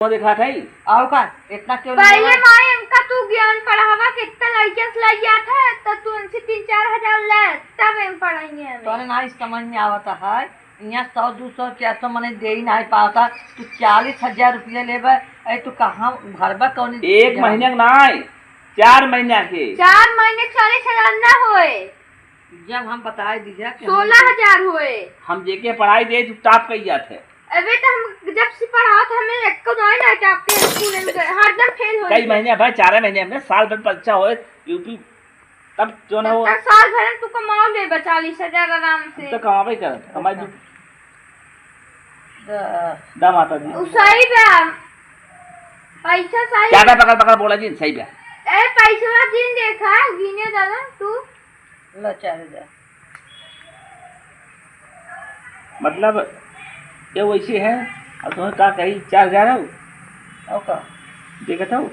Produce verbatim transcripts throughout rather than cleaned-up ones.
वो देखा था ही। आओ का, इतना क्यों पहले लेना? माई, इनका तू ज्ञान पढ़ावा, कितना लड़के से लग गया था, तो तू इनसे तीन चार हजार ले, तब इन पढ़ाएंगे हमें। तोरे ना इस समझ में आवता है, यहाँ सौ, दो सौ, चार सौ मने दे ही नहीं पाता, तू चालीस हजार रुपया लेबे, अरे तू कहाँ भरबा कौन एक महीने के ना आए, चार महीने के। चार महीने के चालीस हजार ना होए। जब हम बताए दीजिए कि हम सोलह हजार होए। हम जेके पढ़ाई दे, चुपचाप कही जात है। अबे तो हम जब से पढ़ाओ तो हमें एको दाई ना टाप के स्कूल में गए, हरदम फेल हो कई गए। महीने भाई, चार महीने में, साल भर परीक्षा होए, यूपी, तब जो ना तब हो। तक साल भर में तू कमाओ ले बा चालीस हजार आराम से। हम तो कमाबे करत, कमाई द-, द माता जी। उ सही बा। पैसा सही। ज्यादा पकड़ पकड़ बोला जी, सही बा। ए, पैसवा दिन देखा, गिने दादा, तू। लो, चार हजार। मतलब, ये वैसे है, अब तुम्हें का कही, चार हजार हो? और का? देखत हो?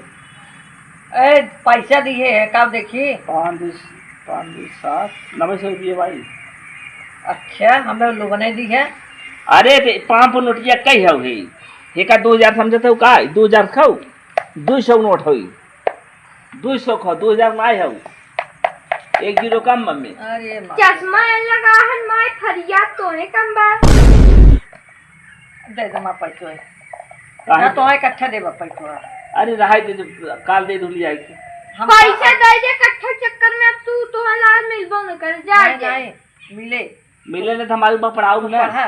ए, पैसा दिए है, का देखी? पाँच दो, पाँच दो सात, नब्बे सौ रुपये भाई। अच्छा, हम लोग लोगन ने दी है। अरे, ते पाँच सौ नोटिया कई हौ है? एका दो हजार समझत हो का? दो हजार खाओ, दो सौ नोट होई। दो सौ खाओ, दो हजार ना आए हौ। एक जीरो कम, मम्मी। अरे माँ। चश्मा लगा हन माय, फरियाद तोहे कम बा। दे दे माँ पैसो है। काहे? ना तो इकट्ठा देबा पैसो। अरे रहाई दे, दे, काल दे दूली आई के। हम पैसा दे दे, इकट्ठा चक्कर में अब तू, तोहर लाल मिलबो न कर, जा नहीं, दे। नहीं, मिले। मिले ने तो हमारे ऊपर पढ़ाऊ तू ना। पढ़ा,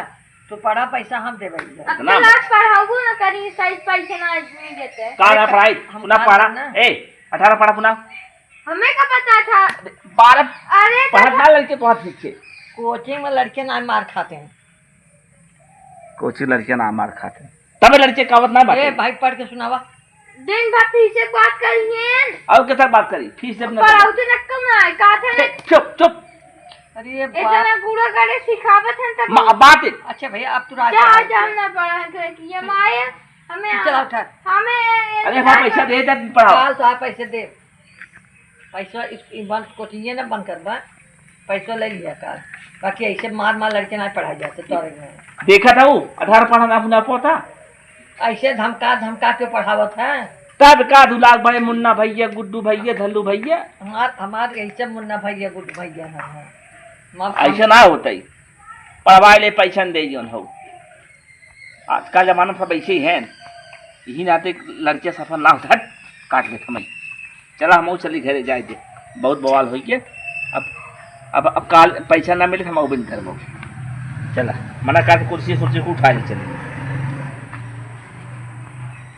तू पढ़ा, पैसा हम देबे। अब इतना तो लाख पढ़ाऊ ना करी, साइज पैसा ना आदमी देते। का ना अरे, पढ़ाई, हम पुना पढ़ा पढ़ा ना। ए, अठारह पढ़ा पुना। हमें का पता था? बारह अरे पढ़त तो ना लड़के तो हाथ पीछे। कोचिंग में लड़के ना मार खाते हैं। कोचिंग लड़के ना मार खाते हैं। तबे लड़के कावत ना बाटे। ए भाई, पढ़ के सुनावा। दिन भर फीस से बात करी हैं। और के साथ बात करी? फीस से अपना पढ़ाऊ तो नक्कल ना है, का थे ना? चुप, चुप। अरे ये इतना बात। कूड़ा करे सिखावत हैं तब। मा-, बात है। अच्छा भैया, अब तू राज जा, पढ़ाई जा, कर। ना पढ़ा है, कि ये माए, हमें चला उठा। हमें अरे हाँ, पैसा दे, जा, पढ़ाओ। काल तो आप पैसे दे। पैसा इस, ई बंद, कोचिंगे ना बंद करबा, पैसा ले लिया काल। बाकी ऐसे मार मार लड़के ना पढ़ाई जाते तोरे में। देखा था वो, अठारह पढ़ा ना अपना पोता। ऐसे धमका धमका के पढ़ावत है। तब का दुलार बड़े मुन्ना भैया, गुड्डू भैया, धल्लू भैया। हमार, हमार ऐसे मुन्ना भैया, गुड्डू भैया है, हाँ। माफ ऐसे ना होता ही। पढ़वाए ले पैसा न दे जौन हो। आज का जमाना सब ऐसे ही है। यही नाते लड़के सफल ना होता। हट, काट ले थमई। चला, हम चली घरे जाए दे। बहुत बवाल होई के। अब, अब, अब काल पैसा ना मिले, हम बिन करबो। चला, मना काट कुर्सी, कुर्सी को उठा ले चले।